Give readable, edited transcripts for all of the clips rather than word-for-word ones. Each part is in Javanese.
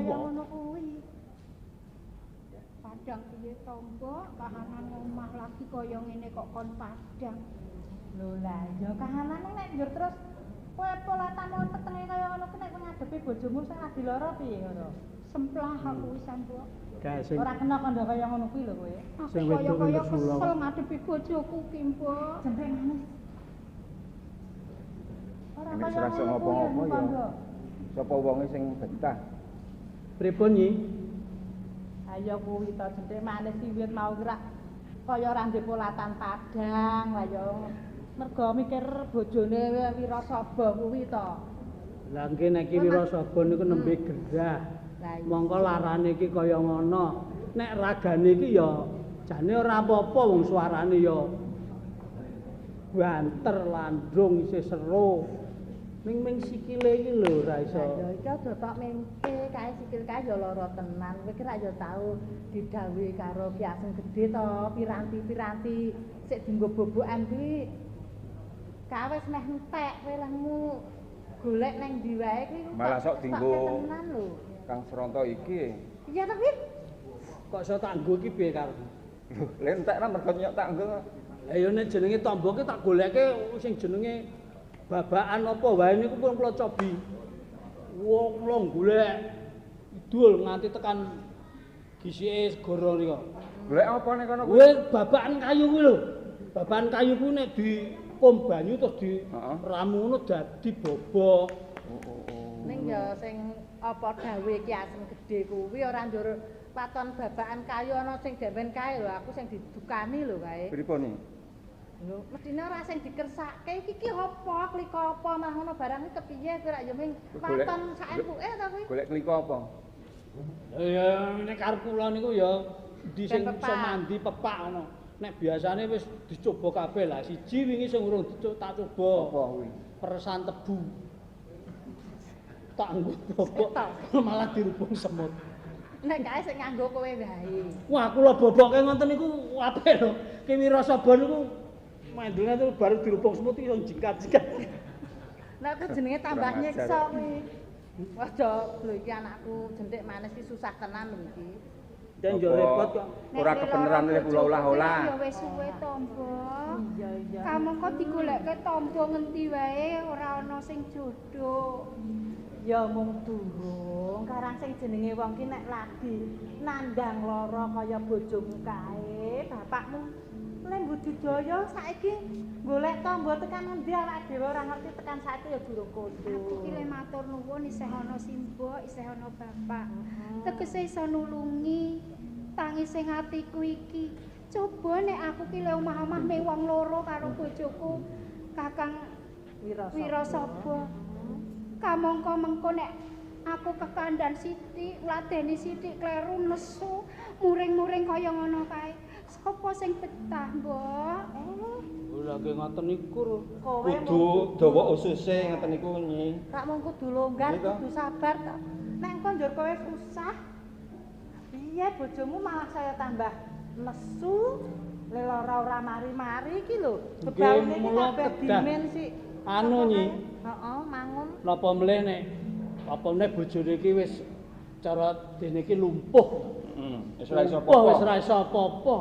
Kaya ngono kuwi. Padang piye to, Mbok? Kahanan omah lagi kaya ngene kok kon padang. Lho lah, ya kahanane nek njur terus kowe polatamu petenge kaya ngono kuwi nek ngadepi bojomu sing lagi lara piye ngono? Semplah aku wisan, Mbok. Ora kena kandha kaya ngono kuwi lho kowe. Aku kaya-kaya kesel ngadepi bojoku ki, Mbok. Jempe manis. Ora Nek kaya ora iso ngono kuwi ngopo-ngopo ya. kandha. Sapa wonge sing betah? Pripun Nyi? Ayo kuwi to jentik manis ki wit mau ki rak kaya ora ndek polatan padang lah ya. Mergo mikir bojone Wirasaba kuwi to. Lah nggih nek iki Wirasaba niku nembe gerah. Lah iya. Mongko larane iki kaya ngono. Nek ragane iki ya jane ora apa-apa wong suarane ya banter landung isih seru. Ning ming sikile iki lho ora iso. Lah ya iki aja tok mengke kae sikil kae ya lara tenan. Kowe ki rak ya tau didhawuhi karo Ki Asem Gedhe to, piranti-piranti sik dienggo bobokan kuwi kae wis meh entek kowe lehmu golek nang ndi wae kuwi Malah sok dienggo tenan lho. Kang Sronto iki. Iya to, Wit? Kok iso tak nggo iki piye karepmu? Lho, lek entek ra mergo nyok tak nggo. Lah ya nek jenenge tombo ki tak goleke sing jenenge babakan apa wae niku pun kula cobi. Wong kula golek idul nganti tekan gisike segara nika. Golek apa nek kono kuwi? Kuwi babakan kayu kuwi lho. Babakan kayu kuwi nek dikum banyu terus diramu ngono dadi bobok. Oh, oh, oh. Ning ya sing apa dawuhe Ki Asem Gedhe kuwi ora njur waton babakan kayu ana sing demen kae lho, aku sing didukani lho kae. Pripun iki? Lho, mestine ora sing dikersake iki ki apa, klika apa malah ngono barang iki kepiye kowe rak ya ming waton sak entuke to kuwi. Golek klika apa? Lah ya nek karep kula niku ya ndi sing Ben iso pepak. mandi pepak ngono. Nek biasane wis dicoba kabeh lah. Siji wingi sing urung tak coba. Apa kuwi? Peresan tebu. Tak nggo bobok malah dirubung semut. Nek kae sing nganggo kowe wae. Wah, kula boboke ngoten niku apik lho. Ki Wirasaba niku mendulne itu baru dirubung semut iso jingkat-jingkat. Nek kuwi jenenge tambah Kurang ajar. nyiksa kuwi. Aja lho iki anakku jentik manis iki susah tenan lho iki. Dan yo Apa repot kok. Ora kebeneran oleh kula olah-olah. Ya wis suwe to, Mbok. Iya iya. Kamangka digolekke tombo ngendi wae ora ana sing jodoh. Ya mung durung, karang sing jenenge wong ki nek lagi nandang lara kaya bojomu kae, bapakmu le budidaya saiki golek tombo tekan ngendi awake dhewe ora ngerti tekan saiki ya durung kondo. Aku ki le matur nuwun isih ana simbok, isih ana bapak. Tegese iso nulungi tangise atiku iki. Coba nek aku ki le omah-omah me wong loro karo bojoku Kakang Wirasaba. Wirasaba. Kamangka mengko nek aku kekandan sithik, ngladeni sithik kleru nesu, muring-muring kaya ngono kae. Sapa sing betah, Mbok? Lha nggih ngoten niku. Kowe Kudu dawa ususe ngoten niku Nyi. Rak mung kudu longgar, Nggih, toh. kudu sabar to. Nek engko njur kowe susah, piye bojomu malah saya tambah nesu, le lara ora mari-mari iki lho. Nggih, Bebaune iki mula kabeh kedah. dimen sik. Anu, Nyi. Heeh, mangun. Napa mleh nek apa meneh bojone iki wis cara dene iki lumpuh. Heeh. Wis ora iso Lumpuh, apa-apa. wis ora iso apa-apa.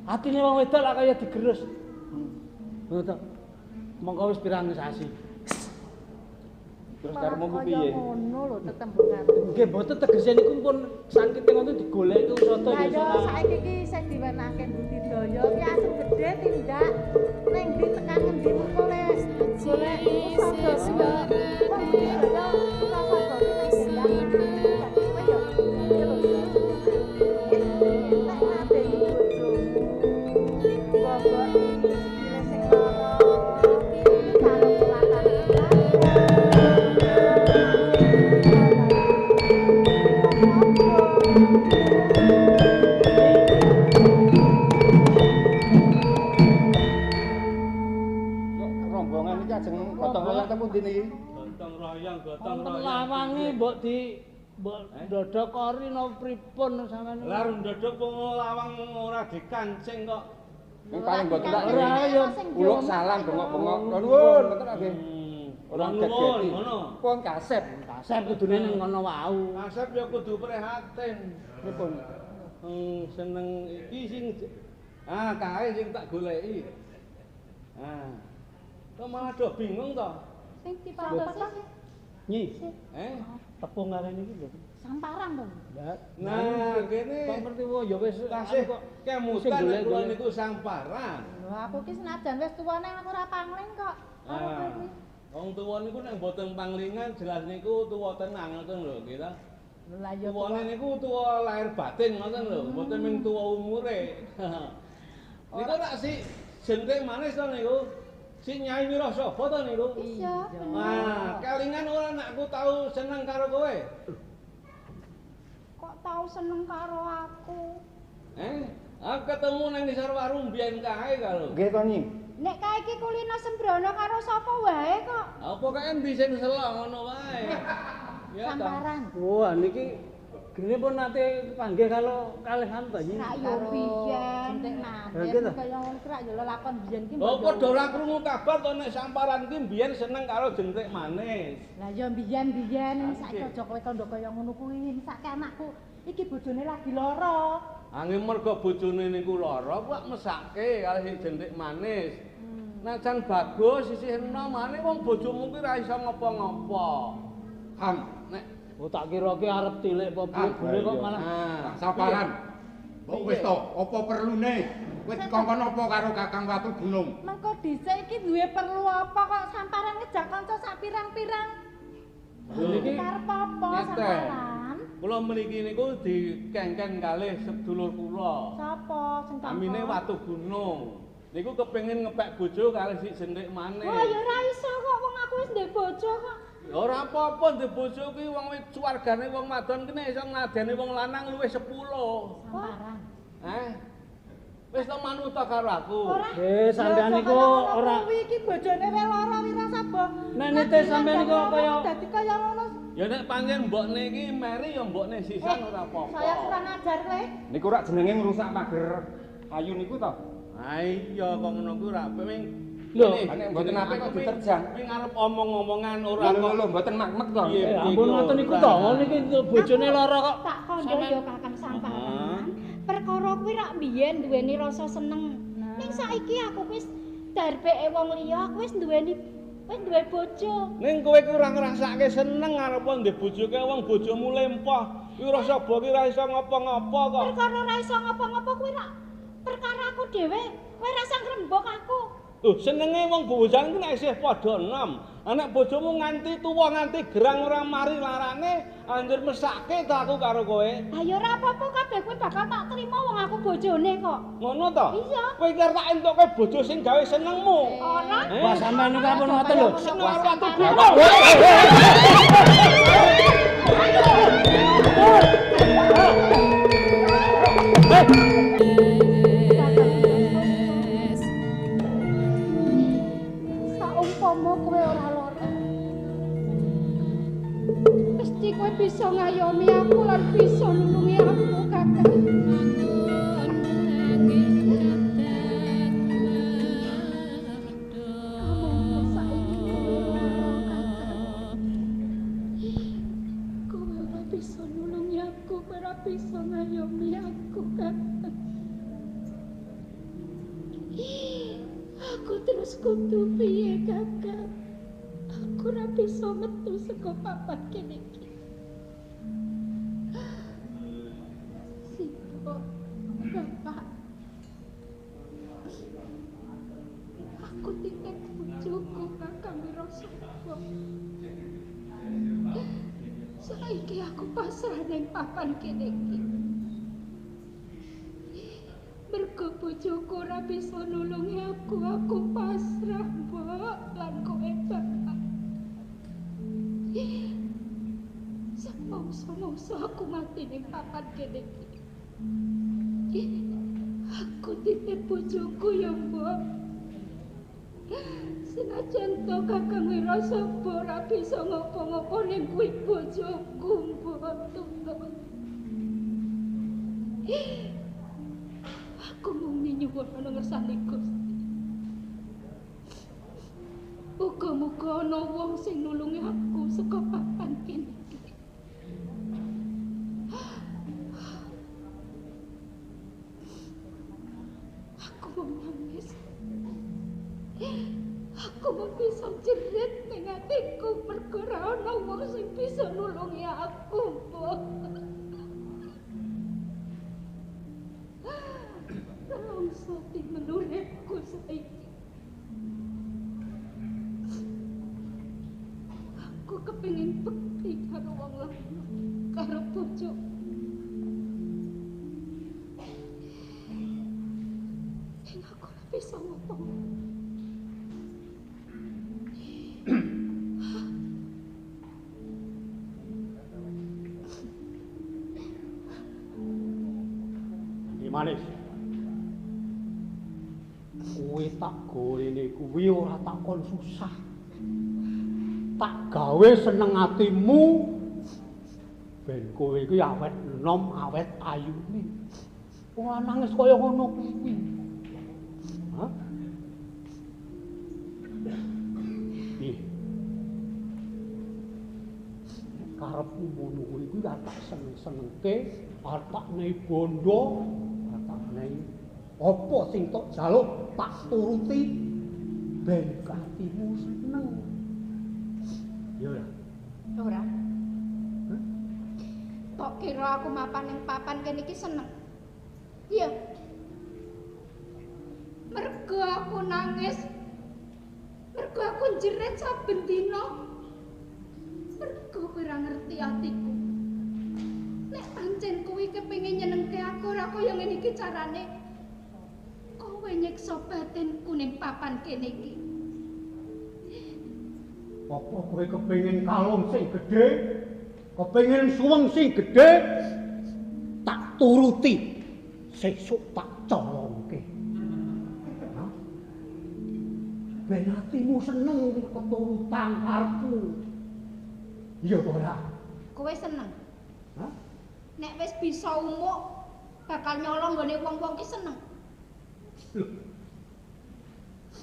Atine wong wedok lak kaya digerus. Ngono to. Mongko wis pirang sasi. Terus karepmu ku Malah piye? Kaya ngono lho tetembungan. Nggih mboten tegese niku pun sakite ngoten digoleki usada Lah ya ya ora. saiki iki sing diwenake budidaya ki asem gedhe tindak ning ndi tekan ngendi mengko le golek usada ki ya. Wong budidaya usada ki ning gendang kowe ya piye lho ya. Nek ngladeni bojomu boboki sikile sing lara iki karo pelatan. Kok rombongan iki ajeng gotong royong ta pundi niki? Gotong royong, gotong Wonten royong. lawange mbok di mbok ndodok kori napa pripun sampean niku? Lah ndodok wong lawang ora dikancing kok. Ning paling mboten tak Ora, ya. uluk salam bengok-bengok. Nuwun, ngoten nggih. Ora Nuwun, gegeti. ngono. Pun kasep. Kasep kudune ning ngono wau. Kasep ya kudu prihatin. Pripun? Seneng iki sing kae sing tak goleki. Ah. Kok malah do bingung to? Sing dipantosi Nyi, Eh? tepung kare niki lho. Samparan to. Lah, Nah, kene kok ngerti wae ya wis tasih anu kok kemutan sing nek kula golek-golek. niku samparan. Lho aku ki senajan wis tuwa nek aku ora pangling kok. Karo kowe Ah. kuwi. Wong tuwa niku nek mboten panglingan jelas niku tuwa tenang ngoten lho, nggih ta. Lho lah ya Tuwane niku tuwa lahir batin ngoten lho, mboten mung tuwa umure. Niku rak si jenting manis to niku. Si Nyai Wirasaba to niku. Iya, bener. Wah, kelingan ora anakku tau seneng karo kowe. Kok tau seneng karo aku? Eh, aku ketemu nang ngisor warung biyen kae karo. Nggih to Nyi. Nek kae iki kulino sembrono karo sapa wae kok. Apa kae endi sing selok ngono wae. Ya ta. Samparan. Wah, niki gene pun nate panggih karo kalih anu ta Nyi. Rak yo biyen. Jentik Lah, manis gitu. kaya ngono ki rak ya lelakon biyen ki. Lho padha ora krungu kabar to nek samparan ki biyen seneng karo jentik manis. Lah ya biyen-biyen saiki aja kowe kandha kaya ngono kuwi. Mesake anakku iki bojone lagi lara. Angin mergo bojone niku lara kok mesake kalih si jentik manis. Najan bagus isih enom mane wong bojomu ki ora iso ngopo-ngopo. Kang, Nek Oh tak kira ki arep tilik apa piye Ah, bune kok iya. malah ah, Samparan. Mbok wis to, apa perlune? Kowe dikongkon apa karo Kakang Watu Gunung? Mengko dhisik iki duwe perlu apa kok samparan ngejak kanca sak pirang-pirang. Niki Karep apa Ngeten. samparan? Kula mriki niku dikengken kalih sedulur kula. Sapa sing tangkon? Amine Watu Gunung. Niku kepengin ngepek bojo kalih si jentik manis. Wah, ya ora iso kok wong aku wis ndek bojo kok. Ya ora apa-apa ndek bojo kuwi wong wis swargane wong wadon ki nek iso ngladeni wong lanang luwih 10. Samparan. Eh. Wis to manut ta karo aku. Ora. Eh, sampean Ya, niku kaya ngono ora kuwi iki bojone wis lara Wirasaba. Nek nite sampean niku kaya dadi kaya ngono. Ya nek pancen mbokne iki meri ya mbokne sisan ora apa-apa. Saya kurang ajar kowe. Niku rak jenenge ngrusak pager kayu niku to. Ha iya kok ngono kuwi ora apik ming. Lho, nek mboten apik kok diterjang. Ming arep omong-omongan ora Lho lho lho mboten makmek to. Piye, Eh, ampun ngoten niku to, niki bojone lara kok. Tak kandha ya Kakang Samparan. Perkara kuwi rak biyen duweni rasa seneng. Ning saiki aku wis darbeke wong liya, aku wis duweni wis duwe bojo. Ning kowe ku ora ngrasake seneng arep ndek bojo kae wong bojomu lempoh. Kuwi rasa bo ki ora iso ngopo-ngopo kok. Perkara ora iso ngopo-ngopo kuwi rak perkara aku dhewe. Kowe rasa ngrembug aku. Lho, senenge wong bojone ku nek isih padha enom. Nek bojomu nganti tuwa nganti gerang ora mari larane, anjur mesake ta aku karo kowe. Ah ya ora apa-apa kabeh kuwi bakal tak trima wong aku bojone kok. Ngono to? Iya. Kowe iki arep tak entukke bojo sing gawe senengmu. Ora. Eh? Wah, sampean niku ampun ngoten lho. Seneng karo Watu Gunung. Saumpama kowe ora lara. Mesti kowe bisa ngayomi aku lan bisa nulungi aku, Kakang. Kamangka saiki kowe lara, Kakang. Kowe ora bisa nulungi aku, kowe ora bisa ngayomi aku, Kakang. Aku terus kudu piye, Kakang? Aku ora bisa metu saka papan kene iki. Simbok, Bapak. Aku titip bojoku Kakang Wirasaba. Saiki aku pasrah ning papan kene iki. Mergo bojoku ora bisa nulungi aku, aku pasrah, Mbok, lan kowe Bapak. Samangsa-mangsa aku mati ning papan kene iki. Aku titip bojoku ya, Mbok. Senajan to Kakang Wirasaba ora bisa ngopo-ngopo ning kuwi bojoku, Mbok, tulung. Aku mung nyuwun ana ngersane Gusti. Muga-muga ana wong sing nulungi aku saka papan kene iki. Aku mau nangis. Aku mau bisa jerit ning atiku mergo ora ana wong sing bisa nulungi aku, Mbok. Nelongso timen uripku saiki. Aku kepengin bekti karo wong lanang, karo bojoku. Ning aku ora bisa ngopo. Endi manis. Kuwi tak gorene kuwi ora tak kon susah. Tak gawe seneng atimu ben kowe iki awet enom, awet ayune. Ora nangis kaya ngono kuwi. Hah? Ih. Karepmu ngono kuwi kuwi tak seneng-senengke, arep tak nei bondo, arep tak nei apa sing tok jaluk tak turuti ben atimu seneng. Ya ora? Ora. Hah? Tok kira aku mapan ning papan kene iki seneng. Iya. Mergo aku nangis. Mergo aku jerit saben dina. Mergo kowe ora ngerti atiku. Nek pancen kowe kepengin nyenengke aku ora kaya ngene iki carane. Kowe nyiksa batinku ning papan kene iki. Apa kowe kepengin kalung sing gedhe? Kepengin suweng sing gedhe? Tak turuti. Sesuk tak colongke. Hah? Ben atimu seneng keturutan karepmu. Iya ora? Kowe seneng? Hah? Nek wis bisa umuk bakal nyolong nggone wong-wong ki seneng. Lho.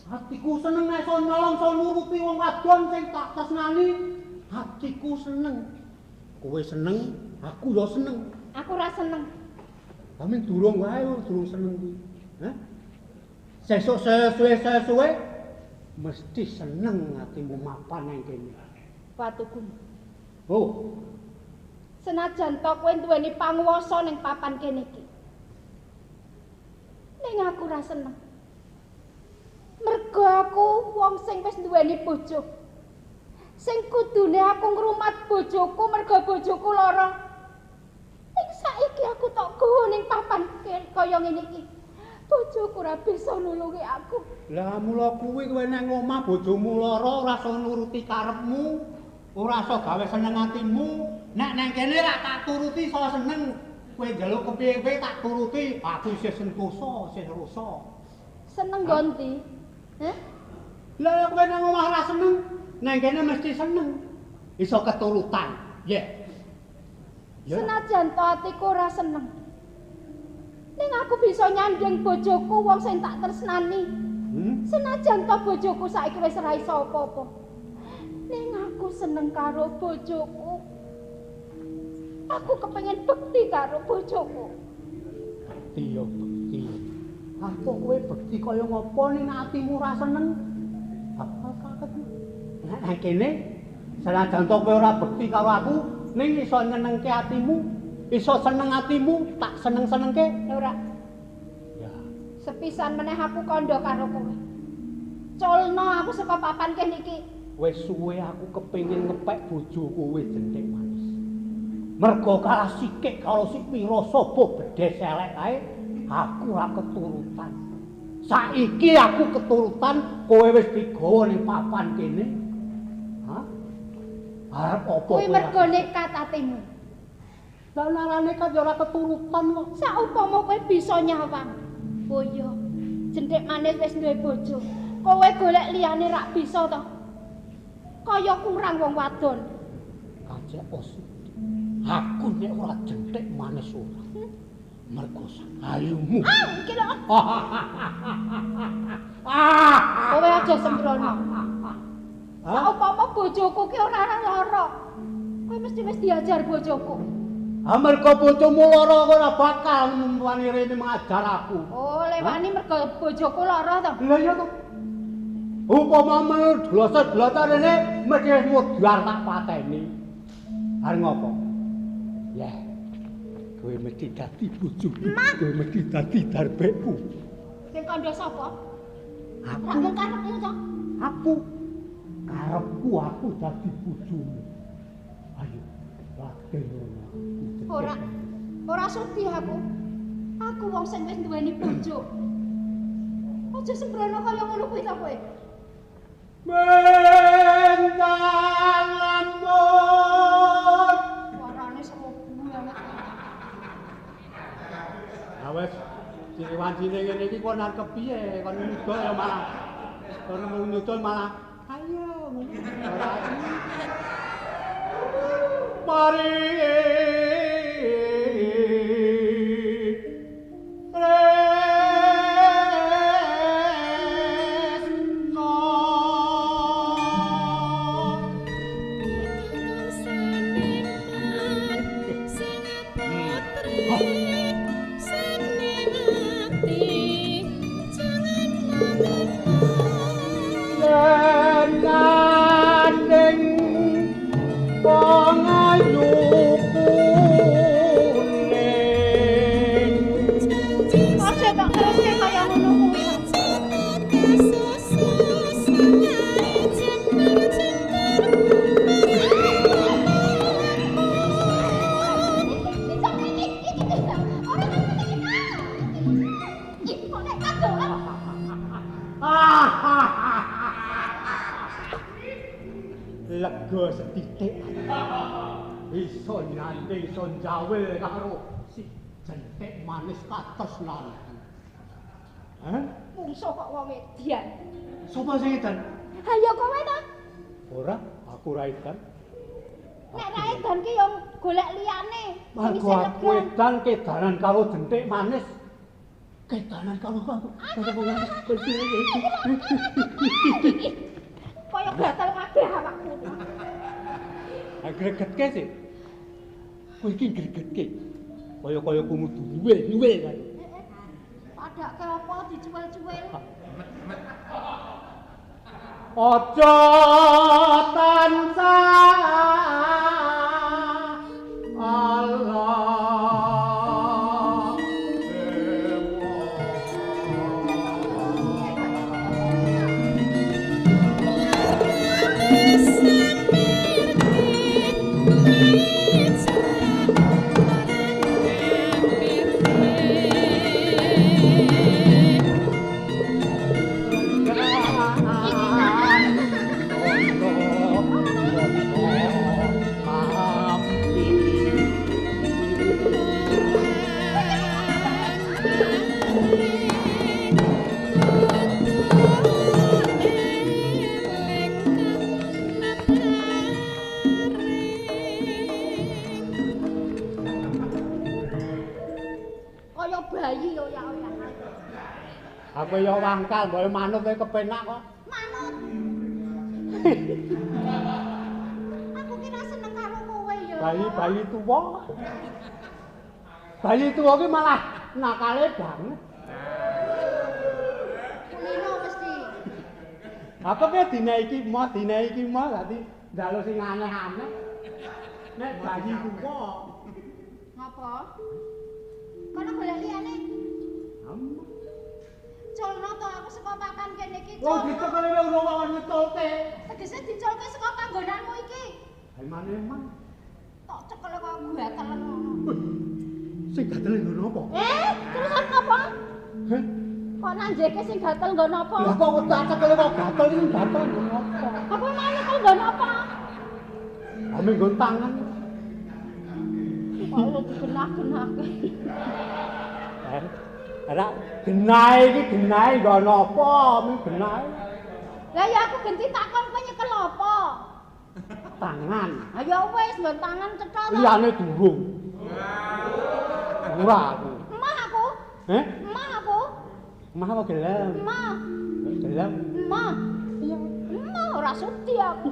Atiku seneng nek iso nyolong iso nuruti wong wadon sing tak tresnani. Atiku seneng. Kowe seneng, aku ya seneng. Aku ora seneng. Lah ming durung wae durung seneng kuwi. Hah? Sesuk sesuwe mesti seneng atimu mapan nang kene. Watuku. Oh. Senajan to kowe duweni panguwasa ning papan kene iki. Ning aku ora seneng. Mergo aku wong sing wis duweni bojo. Sing kudune aku ngrumat bojoku mergo bojoku lara. Ning saiki aku tok gowo ning papan kaya ngene iki. Bojoku ora bisa nulungi aku. Lah mula kuwi kowe nang omah bojomu lara ora iso nuruti karepmu, ora iso gawe seneng atimu. Nek nang kene ra tak turuti iso seneng. Kowe njaluk kepiye-piye tak turuti, aku isih sentosa, isih rusa. Seneng nggonti? Hah? Lah kowe nang omah ora seneng, nang kene mesti seneng. Iso keturutan. Ye. Yeah. Senajan to atiku ora seneng. Ning aku bisa nyanding bojoku wong sing tak tresnani. Senajan to bojoku saiki wis ora iso apa-apa. Ning aku seneng karo bojoku. Aku kepengin bekti karo bojoku. Bekti ya bekti. Apa kowe bekti kaya ngopo ning atimu ora seneng? Apa kakekmu? Nek kene senajan to kowe ora bekti karo aku, ning iso nyenengke atimu, iso seneng atimu, tak seneng-senengke. Ora. Ya. Sepisan meneh aku kandha karo kowe. Culno aku saka papan kene iki. Wis suwe aku kepengin ngepek bojo kowe jentik manis. Mergo kalah sikik karo si Wirasaba bedhes elek kae, aku ora keturutan. Saiki aku keturutan, kowe wis digawa ning papan kene. Hah? Arep apa kowe? Kuwi mergo nekat atimu. Lah ora nekat ya ora keturutan kok. Saupama kowe bisa nyawang. Oh iya, jentik manis wis duwe bojo. Kowe golek liyane rak bisa to? Kaya kurang wong wadon. Kacek os. Aku nek ora jentik manis ora. Mergo ayumu. Ah, iki lho. Kowe aja sembrono. Saumpama bojoku ki ora lara. Kowe mesti wis diajar bojoku. Amarga bojomu lara ora bakal wani rene mengajar aku. Oh, lewani mergo bojoku lara to. Lha iya to. Upama menur dloso-dloso rene mesti wis mudhar tak pateni. Arep ngopo? Ya. Kowe mesti dadi bojoku. Kowe mesti dadi darbekku. Sing kandha sapa? Aku. Rak mung karepmu to. Aku. Karepku aku dadi bojomu. Ayo, latenono. Ora. Ora sudi aku. Aku wong sing wis duweni bojo. Aja sembrono kaya ngono kuwi ta kowe. Bentang lamun. Suarane seru banget. Ha wis, ciri-wancine ngene iki kon arep kepiye? Kon nyudul ya malah. Kon nyudul malah ayo ngono. Ora. Mari Tresno. Lenaning wong ayu kuning. Aja tak teruske kaya ngono kuwi. Lega sethithik. Iso nyanding iso njawil karo si jentik manis katresnan. Hah? Mungsuh kok wong edan. Sopo sing edan? Ha ya kowe ta? Ora, aku ora edan. Nek ra edan ki yo golek liyane. Mergo aku edan kedanan karo jentik manis. Kedanan karo aku. Kaya gatel kabeh awakku. Ha gregetke sih. Kowe iki gregetke. Kaya-kaya kudu nyuwil-nyuwil kan. Padake apa dicuwil-cuwil. Aja tansah Allah. Kaya bayi oyak-oyak. Aku ya wangkal, mbok manut kowe kepenak kok. Manut. Aku kira seneng karo kowe ya. Bayi-bayi tuwa. Bayi tuwa ki malah nakale banget. Kulino mesti. Aku piye dina iki moh, dina iki moh dadi njaluk sing aneh-aneh. Nek bayi tuwa. Ngapa? Kono golek liyane. Culno to aku saka papan kene iki. Oh, dicekel kowe ora wong nyeculke. Tegese diculke saka panggonanmu iki. Ha eman-eman. Tok cekel kok gatelen ngono. Sing gatel nggon apa? Terus apa? Heh? Kok nanjeke sing gatel nggon apa? Lah kok tak cekel kok gatel sing gatel nggon apa? Aku mau nyekel nggon apa? Ame nggon tangan. Kok lu digenah-genahke. Ora genahe iki genahe nggon apa? Ame genahe. Lah ya aku genti takon kowe nyekel apa? Tangan. Ha ya wis nggon tangan cetha to. Liyane durung. Ora aku. Emah aku. Heh? Emah aku. Emah apa gelem? Emah. Gelem. Emah. Iya. Emah ora Ora sudi aku.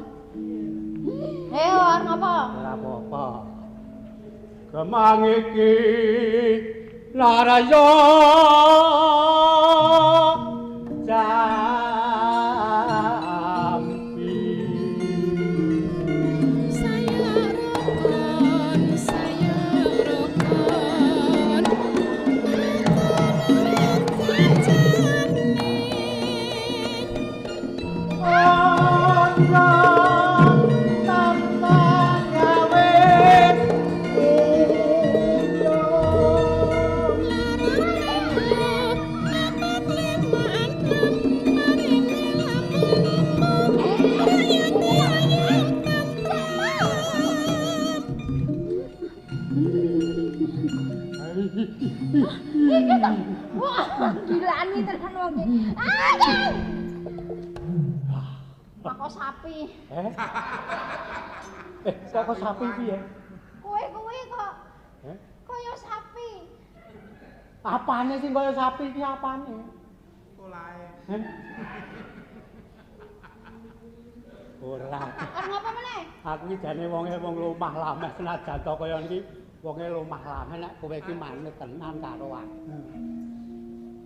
Arep ngapa? Ora apa-apa. Kemang iki naraya jampi. Saya rokon, saya rokon. Iki to. Wah, gilaan iki tenan wong iki. Ah! Kok sapi. Eh? Kok sapi piye? Kowe kuwi kok. Kaya sapi. Apane sing kaya sapi iki apane? Polahe. Ora. Arep ngapa meneh? Aku iki jane wonge wong lumah lameh senajan to kaya niki wonge lumah lameh nek kowe iki manut tenan karo aku.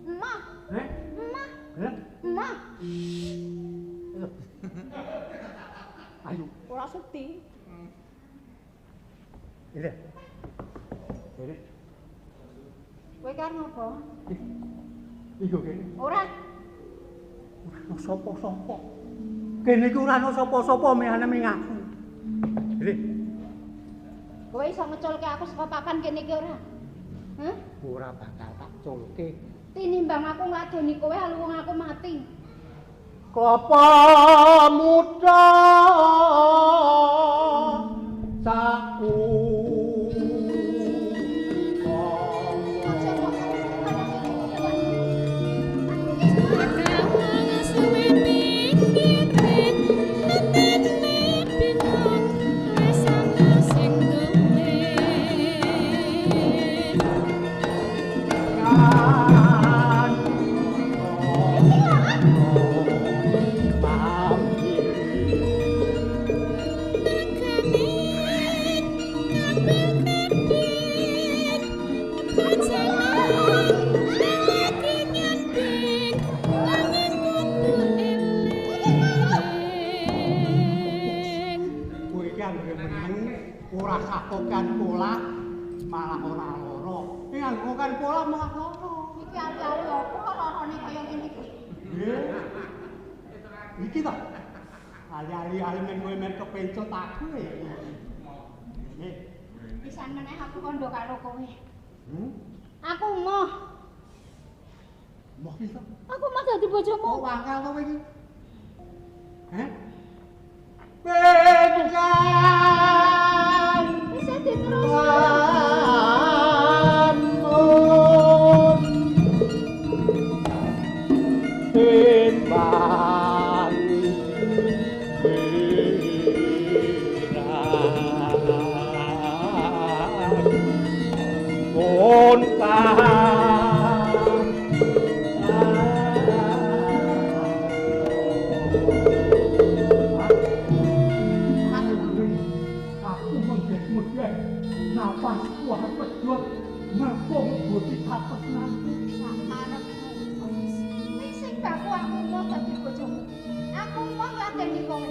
Emah. Heh? Emah. Heh? Emah. Ayo. Ora sudi. Ini. Ini. Kowe karo ngopo? Iku kene. Ora. Ora ono sapa-sapa. Kene iki ora ono sapa-sapa mehane ming aku. Ini. Kowe iso ngeculke aku saka papan kene iki ora? Hah? Ora bakal tak culke. Tinimbang aku ngladeni kowe aluwung aku mati. Klopo muda saku. Ora sakokan pola malah ora lara. Ning anggokan pola malah lara. Iki ali-ali opo larane kaya ngene iki? Nggih. Iki to. Ali-ali men kowe men kepencut aku iki. Nggih. Pisan meneh aku kandha karo kowe. Aku moh. Moh pisan? Aku moh dadi bojomu. Kok wangkal to kowe iki? Heh? Benjan. Bisa diterus. Timbang pun napasku arep pedhot mergo ngeboti katresnanku sakarepmu. Wis sing baku aku mau dadi bojomu. Aku mau ngladeni kowe.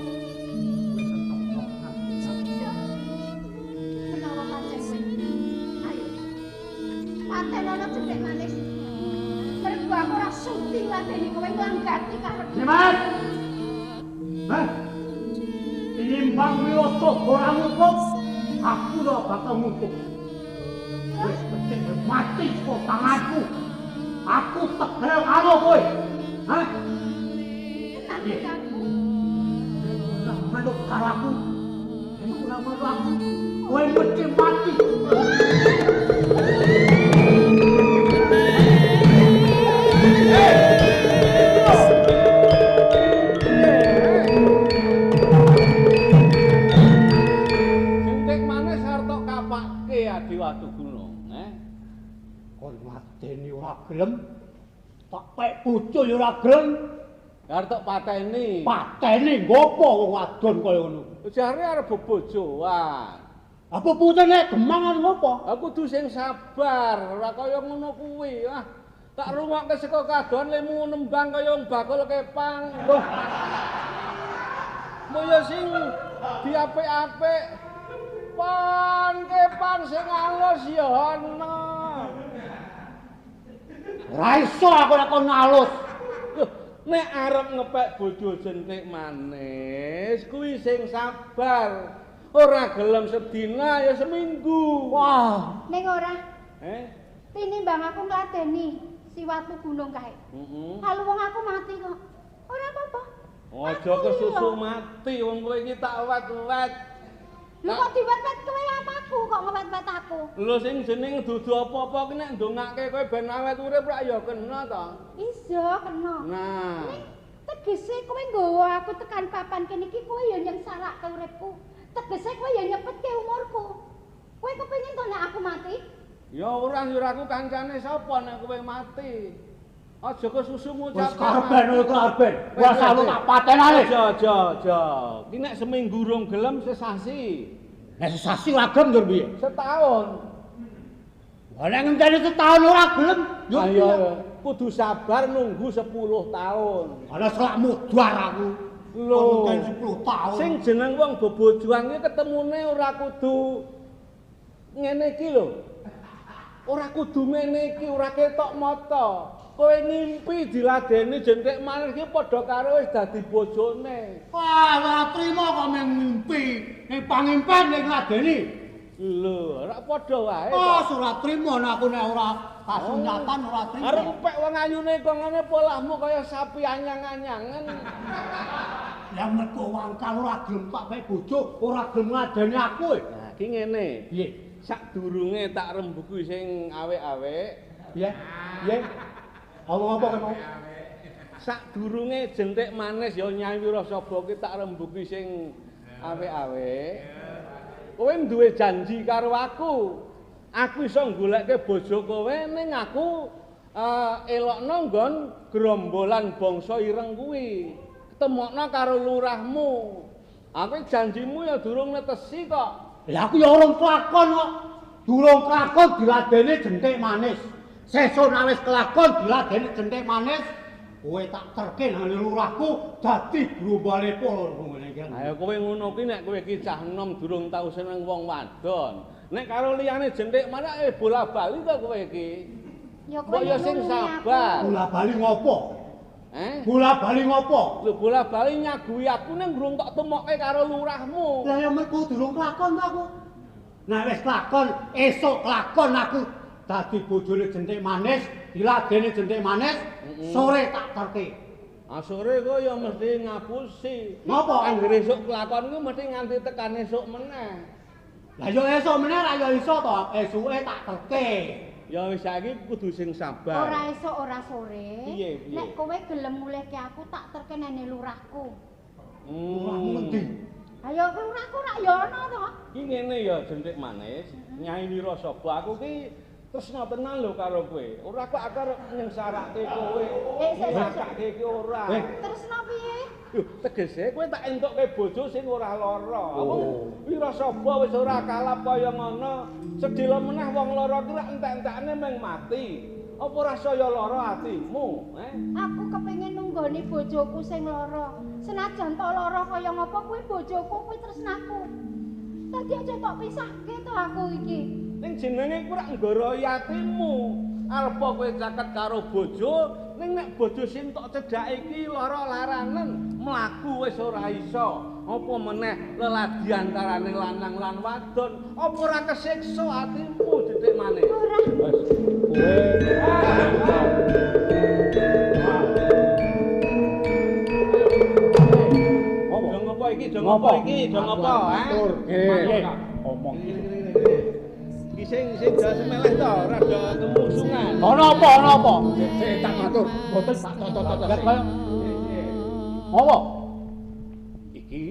Menawa pancen kowe. Ayo. Paten ana cendhek manis. Mergo aku ora sudi ngladeni kowe nglanggati karepmu. Nimas. Hah? Tinimbang wiloso ora ngukup. Aku ora bakal ngukup. Wis becik mati saka tanganku. Aku tegel karo kowe. Hah? Tenan aku. Ora manut karo aku. Ora manut aku. Kowe mesti mati. Kon mateni ora gelem, tak pek bojo ya ora gelem. Arep tok pateni. Pateni ngopo wong wadon kaya ngono? Jare arep bebojoan. Apa putune gemang arep ngopo? Aku kudu sing sabar, ora kaya ngono kuwi. Ah, tak rungokke saka kadohan lemu nembang kaya wong bakul kepang. Loh, Mbok ya sing diapik-apik. Pan kepang sing alus ya ana. Ora iso aku nek kon alus. Loh, nek arep ngepek bojo jentik manis, kuwi sing sabar. Ora gelem sedina ya seminggu. Wah, Ning ora Eh? tinimbang aku ngladeni siwatu gunung kae. Heeh. Lalu wong aku mati kok. Ora apa-apa. Aja kesusu mati wong kowe iki tak wet-wet. Lho kok diwet-wet kowe apaku kok ngewet-wet aku? Lho sing jeneng dudu apa-apa ki nek ndongake kowe ben awet urip rak ya kena to. Iso kena. Nah, Ning tegese kowe nggawa aku tekan papan kene iki kowe ya nyengsarake uripku. Tegese kowe ya nyepetke umurku. Kowe kepengin to nek aku mati? Ya ora yo aku kancane sapa nek kowe mati. Aja kesusu ngucap. Wis karben kowe karben. Wah, selalu tak patenane. Aja aja aja. Ki nek seminggu rong gelem sesasi. Nek sesasi ora gelem njur piye? Setahun. Wah, nek ngenteni setahun ora gelem, yo Ayo kudu sabar nunggu 10 tahun. Ana selak mudar aku. Lho. Ngenteni 10 tahun. Sing jeneng wong bebojoan iki ketemune ora kudu ngene iki lho. Ora kudu ngene iki, ora ketok mata. Kowe ngimpi diladeni jentik manis iki padha karo wis dadi bojone. Wah, ora trimo kok mung mimpi. Ning pangimpen ning ngladeni. Lho, ora padha wae. Oh, ora trimo nek aku nek ora kasunyatan ora trimo. Arep pek wong ayune kok ngene polahmu kaya sapi anyang-anyangan. Lah mergo wangkal ora gelem tak pek bojo, ora gelem ngladeni aku. Nah, iki ngene. Piye? Sadurunge tak rembuku sing awek-awek, Piye? Piye? Omong apa kowe mau? Sadurunge jentik manis ya Nyai Wirasaba ki tak rembuki sing awek-awek. Kowe duwe janji karo aku. Aku iso goleke bojo kowe ning aku elokno nggon gerombolan bangsa ireng kuwi. Ketemokno karo lurahmu. Aku janjimu ya durung netesi kok. Lah aku ya urung kelakon kok. Durung kelakon diladeni jentik manis. Sesuk nek wis kelakon diladeni jentik manis, kowe tak terke nang lurahku dadi grombole polo ngene iki. Ayo kowe ngono kuwi nek kowe iki cah enom durung tau seneng wong wadon. Nek karo liyane jentik malah bola-bali to kowe iki. Ya kowe Mbok ya sing nulungi aku. sabar. Bola-bali ngopo? Eh? Bola-bali ngopo? Lho bola-bali nyaguhi aku ning durung tak temokke karo lurahmu. Lah ya mergo durung kelakon to aku. Nek wis kelakon, esuk kelakon aku dadi bojone jentik manis, diladeni jentik manis, sore tak terke. Ah sore kowe ya mesti ngapusi. Ngopo? Anggere esuk kelakon kuwi mesti nganti tekan esuk meneh. Lah ya esuk meneh ra ya iso to, esuke tak terke. Ya wis saiki kudu sing sabar. Ora esuk ora sore. Piye, piye? Nek kowe gelem mulihke aku tak terke nang lurahku. Lurahmu ngendi? Ayo lurahku rak ya ana to. Ki ngene ya jentik manis, Nyai Wirasaba aku ki tresna tenan lho karo kowe. Ora kok aku arep nyengsarake kowe. Eh, sik, sik, sik. Nyengsarake iki ora. Tresna piye? Lho, tegese kowe tak entukke bojo sing ora lara. Wong Wirasaba wis ora kalap kaya ngono. Sedhela meneh wong lara ki rak entek-entekane mung mati. Apa ora saya lara atimu, eh? Aku kepengin nunggoni bojoku sing lara. Senajan to lara kaya ngopo kuwi bojoku kuwi tresnaku. Dadi aja tok pisahke to aku iki. Ning jenenge kuwi rak nggoroi atimu. Arepa kowe caket karo bojo, ning nek bojo sing tok cedhake iki lara laranen, mlaku wis ora iso. Apa meneh leladi antarane lanang lan wadon, apa ora kesiksa atimu detik maneh? Ora. Wis, kowe. Apa? Dong apa iki? Dong apa iki? Dong apa, ha? Nggih. Omong. Iki sing sing do semeleh to, ora do kemusungan. Ana apa? Ana apa? Sik tak matur. Boten tak toto-toto. Lah kaya apa? Iki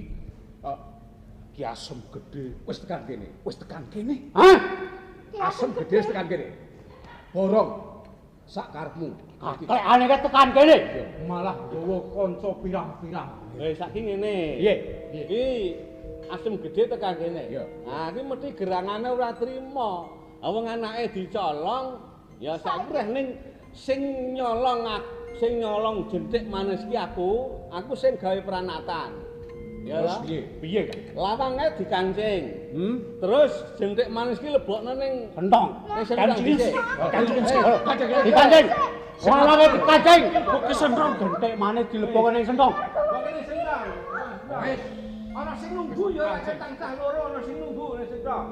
Ki Asem Gedhe wis tekan kene. Wis tekan kene. Hah? Ki Asem Gedhe wis tekan kene. Borong. Sak karepmu. Kaklekane ke tekan kene. Malah nggawa kanca pirang-pirang. Wis saiki ngene. Piye? Iki asem gedhe tekan kene. Iya. Nah, iki mesti gerangane ora trima. Ha wong anake dicolong, ya saiki reh ning sing nyolong sing nyolong jentik manis ki aku sing gawe pranatan. Ya Terus ta? piye? Piye, Kang? Lawange dikancing. Hmm? Terus jentik manis ki lebokno ning Sentong. ning sentong Kancing. dhisik. Kancing. Dikancing. Lawange dikancing. Kok kesentong jentik manis dilebokke ning sentong. Kok kene sentong. Wis Ana sing nunggu ya, nek tansah loro ana sing nunggu ning sentong.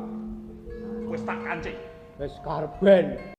Wis tak kancing. Wis karben.